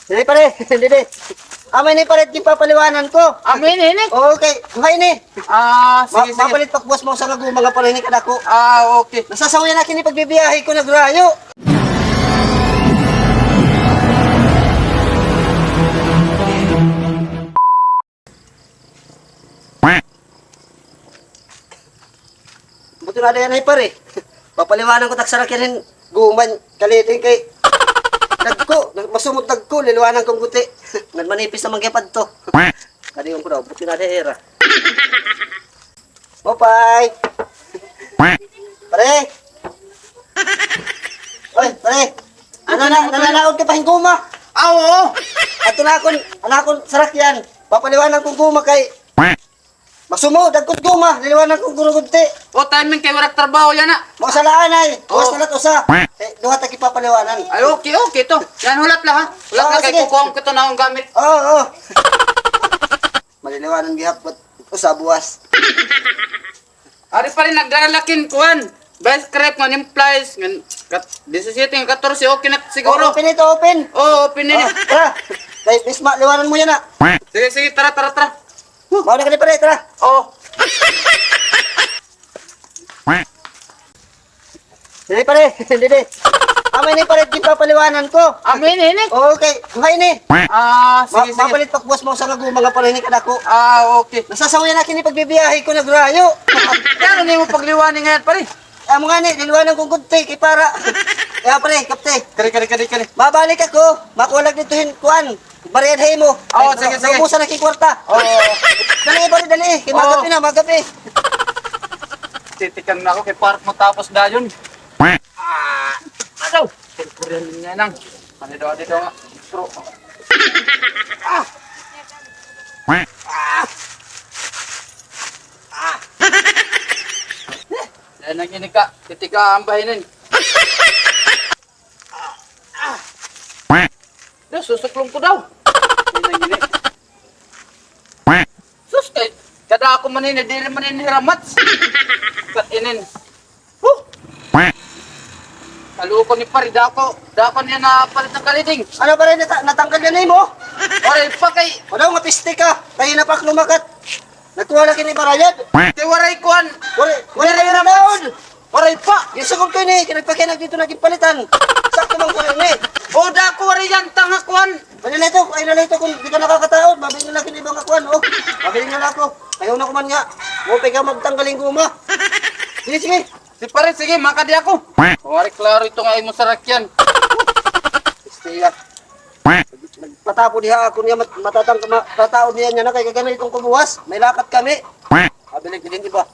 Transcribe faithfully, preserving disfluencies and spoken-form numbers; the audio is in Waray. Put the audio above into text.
Didi, pare, didi. Amo ini, pare, it ginpapaliwanan ko. Amo ini, ini? Oo, kay, kuha ini. Ah, sige, sige. Mapalit pa ak buwas, mausa nga guma nga pare ini kadako. Ah, okay. Nasasawayan na kini pagbibiyahe ko, nagrayo. Buti na dayon ay pare. Papaliwanan ko tak sarakyan hin guma hin kaliding kay dagko, masumot dagko, liliwanan ko hin guti. Nagmanipis naman kay padto. Kadiyon ko daw, buti na dayon ira. Mopay. Pare. Oy, pare. Ano na, nananaod ka pa hin guma? Ah, oo. Ato na akon, ano akon sarakyan. Papaliwanan ko hin guma kay masumo, dagko it guma, liliwanan ko hin gurugunti. O, timing kay waray ak trabaho yana. Mausa la anay, buwas na la it usa. Eh, duha ta ginpapaliwanan. Ay, okay, okay to. Yan, hulat la, ha? Hulat la kay kukuha ko ito na akong gamit. Oo, oo. Maliliwanan gihapon. Usa buwas. Ari pa rin, nagdara la ak hin kuan. Best crepe nga nim flies, ngan kat-, disisiyete nga katorse, okay na siguro. Oo, open ito, open. Oo, open na. Ah, tara. Kay Bisma, liwanan mo yana. Sige, sige, tara, tara, tara. Mao na kani pare, tara. Oo. Didi, pare, didi. Amo ini, pare, it ginpapaliwanan ko. Amo ini, ini? Oo, kay, kuha ini. Ah, sige, sige. Mapalit pa ak buwas, mausa nga guma nga pare ini kadako. Ah, okay. Nasasawayan na kini pagbibiyahe ko, nagrayo. Kay ano nimo pagliwani ngay-an, pare? Amo ngani, liliwanan ko hin guti kay para. Kay pare, kapti. Kari, kari, kari, kari. Mabalik ako, makuha la ak didto hin kuan. Bariyad ha imo. Oo, sige, sige. Naubusan na ak hin kwarta. Oo. Dali, pare, dali. Kay magabi na, magabi. Titikan na ako kay para matapos dayon. Ah, ano? Kurkurin niya nang. Ano daw, ano daw nga? Bro. Ah! Ah! Ah! Dahil nang ini ka, titika ang bahinin. Ah! Ah! Dahil susuklong ko daw. Dahil nang ini. Sus, kay, kada ako man ini, diri man ini hiramat. Kat inin. Huh! Kaluko ni pare, dako, dako niya napalit nga kaliding. Ano pare, nata-, natanggal na nimo? Waray pa kay. Wala nga piste ka. Kay napak lumakat. Nagkuha la kini barayad. Kay waray kuan. Waray, waray na naon. Waray pa. Gisugod ko ini, kay nagpakianag didto na ginpalitan. Sakto man ko ini. O, dako waray yan, tanga kuan. Ay, nalito, ay, nalito, kung di ka nakakataod, mabili na kini iba nga kuan, o. Mabili na ako. Ayaw na ko man nga. Mao pa ikaw magtanggal hin guma. Sige, sige. Si pare, sige, makadi ako. Waray klaro ito nga imo sarakyan. Istiya. Patapod diha ako niya, mat-, matatang-, ma-, patapod niya niya na kay kaganay itong kubuwas. May lakat kami. Mabili kini iba.